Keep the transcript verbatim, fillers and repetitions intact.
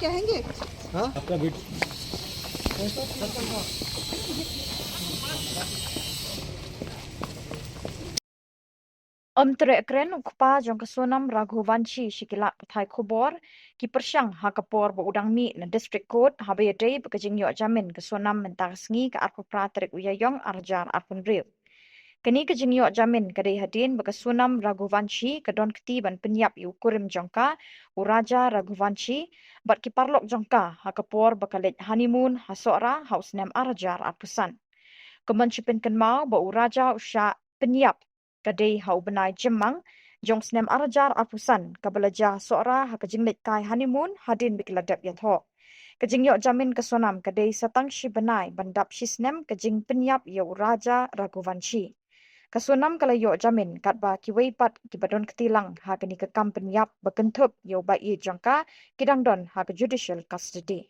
क्या हैंगे? Ym treh kren u kpa jong ka Sonam Raghuvanshi sha ki lad pathai khubor ki pyrshang ha ka por ba u dang mih na District Court haba ïadei bad ka jingïoh jamin ka Sonam mynta ka sngi ka arphew phra tarik u Ïaïong arhajar arphew hynriew. Kane ka jingïoh jamin ka dei hadien ba ka Sonam Raghuvanshi ka don kti ban pynïap ïa u kurim jong ka, u Raja Raghuvanshi, bad ki paralok jong ka ha ka por ba ka leit honeymoon ha Sohra ha u snem arhajar arphew san. Kumban shu pynkynmaw ba u Raja u shah pynïap ka dei ha u bnai Jymmang jong snem arhajar arphew san kaba la jia ha Sohra ha ka jingleit kai honeymoon hadien ba ki la dep ïathoh. Ka jingïoh jamin ka Sonam ka dei sa tang shi bnai ban dap shi snem ka jingpynïap ïa u Raja Raghuvanshi. Ka Sonam ka la ïoh jamin katba kiwei pat kiba don kti lang ha kane ka kam pynïap ba kynthup ïa u ba ïeit jong ka ki dang don ha ka judicial custody.